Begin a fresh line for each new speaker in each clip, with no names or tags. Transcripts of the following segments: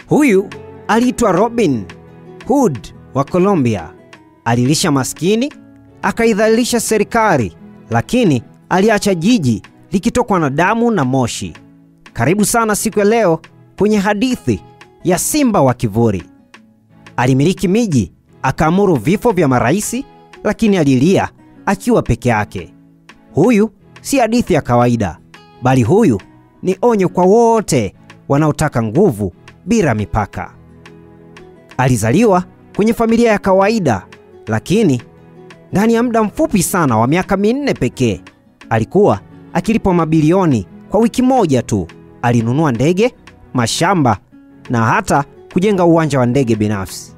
Huyu aliitwa Robin Hood wa Colombia. Alilisha maskini, akaidhalilisha serikali, lakini aliacha jiji likitokwa na damu na moshi. Karibu sana siku ya leo kwenye hadithi ya Simba wa Kivuli. Alimiliki miji, akaamuru vifo vya maraisi, lakini alilia akiwa peke yake. Huyu si hadithi ya kawaida, bali huyu ni onyo kwa wote wanaotaka nguvu bila mipaka. Alizaliwa kwenye familia ya kawaida, lakini ndani ya muda mfupi sana wa miaka 4 pekee alikuwa akilipwa mabilioni kwa wiki moja tu. Alinunua ndege, mashamba na hata kujenga uwanja wa ndege binafsi.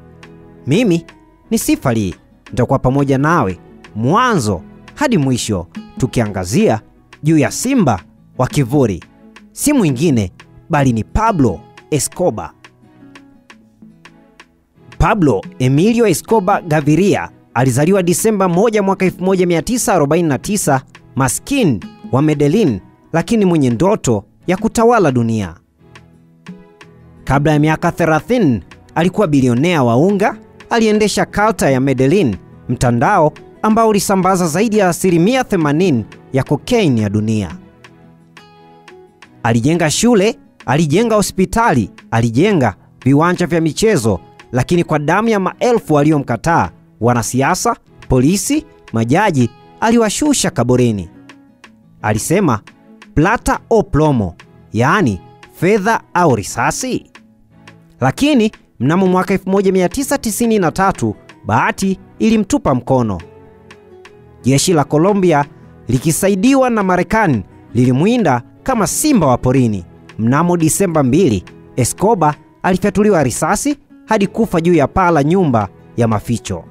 Mimi ni Sifali, nitakuwa pamoja nawe mwanzo hadi mwisho tukiangazia juu ya Simba wa Kivuli. Si mwingine bali ni Pablo Escobar. Pablo Emilio Escobar Gaviria alizaliwa Disemba 1 mwaka 1949, maskini wa Medellin, lakini mwenye ndoto ya kutawala dunia. Kabla ya miaka 30 alikuwa bilionea wa unga. Aliendesha kalta ya Medellin, mtandao ambao ulisambaza zaidi ya 80% ya cocaine ya dunia. Alijenga shule, alijenga hospitali, alijenga viwanja vya michezo, lakini kwa damu ya maelfu waliomkataa, wanasiasa, polisi, majaji, aliwashusha kaburini. Alisema plata o plomo, yaani fedha au risasi. Lakini mnamo mwaka 1993 bahati ilimtupa mkono. Jeshi la Colombia likisaidiwa na Marekani lilimwinda kama simba wa porini. Mnamo Disemba 2, Escobar alifyatuliwa risasi hadi kufa juu ya paa la nyumba ya maficho.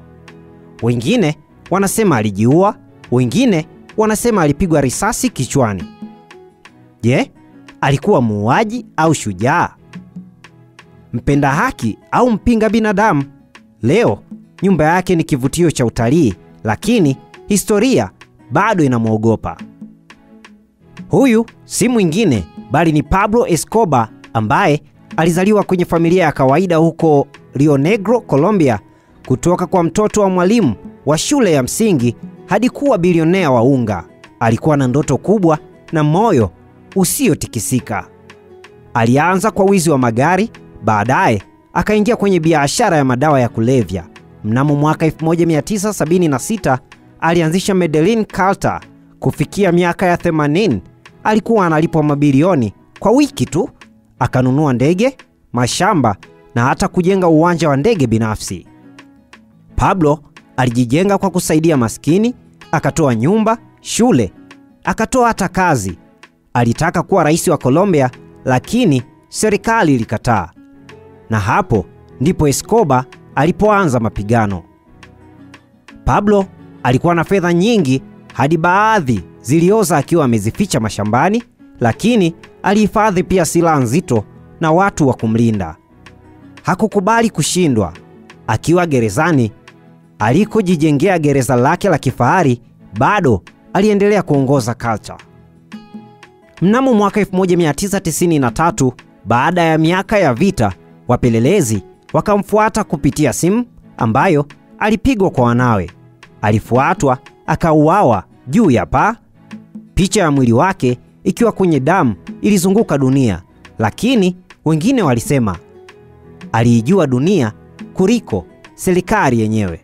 Wengine wanasema alijiua, wengine wanasema alipigwa risasi kichwani. Je, alikuwa muuaji au shujaa? Mpenda haki au mpinga binadamu? Leo nyumba yake ni kivutio cha utalii, lakini historia bado inamuogopa. Huyu si mwingine bali ni Pablo Escobar, ambaye alizaliwa kwenye familia ya kawaida huko Rio Negro, Colombia, kutoka kwa mtoto wa mwalimu wa shule ya msingi hadi kuwa bilionea wa unga. Alikuwa na ndoto kubwa na moyo usiotikisika. Alianza kwa wizi wa magari, baadaye akaingia kwenye biashara ya madawa ya kulevya. Mnamo mwaka 1976 alianzisha Medellin Cartel. Kufikia miaka ya 80 alikuwa analipwa mabilioni kwa wiki tu. Akanunua ndege, mashamba na hata kujenga uwanja wa ndege binafsi. Pablo alijijenga kwa kusaidia maskini, akatoa nyumba, shule, akatoa hata kazi. Alitaka kuwa rais wa Colombia, lakini serikali ilikataa. Na hapo ndipo Escobar alipoanza mapigano. Pablo alikuwa na fedha nyingi hadi baadhi zilioza akiwa amezificha mashambani, lakini alihifadhi pia silaha nzito na watu wa kumlinda. Hakukubali kushindwa. Akiwa gerezani, alikojijengea gereza lake la kifahari, bado aliendelea kuongoza culture. Mnamo mwaka 1993, baada ya miaka ya vita, wapelelezi wakamfuata kupitia simu ambayo alipigwa kwa wanawe. Alifuatwa akauawa juu ya paa. Picha ya mwili wake ikiwa kwenye damu ilizunguka dunia, lakini wengine walisema aliijua dunia kuliko serikali yenyewe.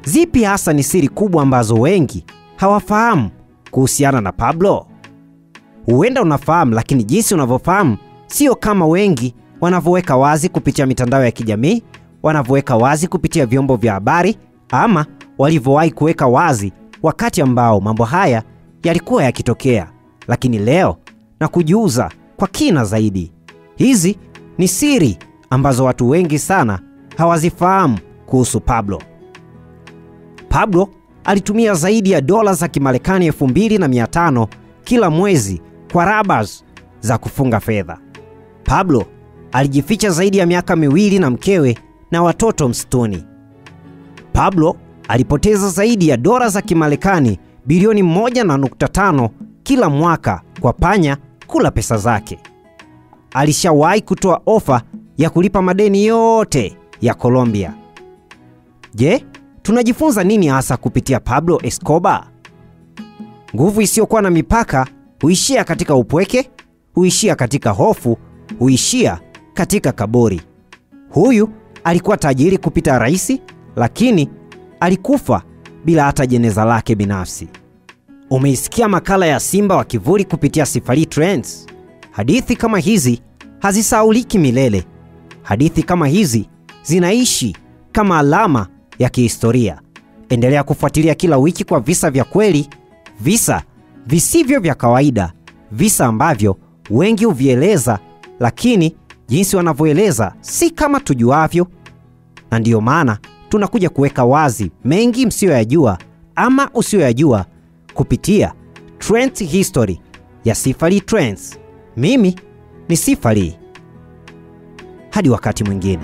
Zipi hasa ni siri kubwa ambazo wengi hawafahamu kuhusiana na Pablo? Huenda unafahamu, lakini jinsi unavyofahamu sio kama wengi wanavyoweka wazi kupitia mitandao ya kijamii, wanavyoweka wazi kupitia vyombo vya habari, ama walivyowahi kuweka wazi wakati ambao mambo haya yalikuwa yakitokea. Lakini leo na kujiuza kwa kina zaidi, hizi ni siri ambazo watu wengi sana hawazifahamu kuhusu Pablo. Pablo alitumia zaidi ya dola za Kimarekani 2500 kila mwezi kwa rabas za kufunga fedha. Pablo alijificha zaidi ya miaka 2 na mkewe na watoto msituni. Pablo alipoteza zaidi ya dola za Kimarekani bilioni 1.5 kila mwaka kwa panya kula pesa zake. Alishawahi kutoa ofa ya kulipa madeni yote ya Colombia. Je, tunajifunza nini hasa kupitia Pablo Escobar? Nguvu isiyokuwa na mipaka huishia katika upweke, huishia katika hofu, huishia katika kaburi. Huyu alikuwa tajiri kupita raisi, lakini alikufa bila hata jeneza lake binafsi. Umeisikia makala ya Simba wa Kivuli kupitia Sifali Trends. Hadithi kama hizi hazisahauliki milele. Hadithi kama hizi zinaishi kama alama ya kihistoria. Endelea kufuatilia kila wiki kwa visa vya kweli, visa visivyo vya kawaida, visa ambavyo wengi huvieleza, lakini jinsi wanavyoeleza si kama tujuavyo. Na ndiyo maana tunakuja kuweka wazi mengi msiyoyajua ama usiyoyajua kupitia Trends History ya Sifali Trends. Mimi ni Sifali. Hadi wakati mwingine.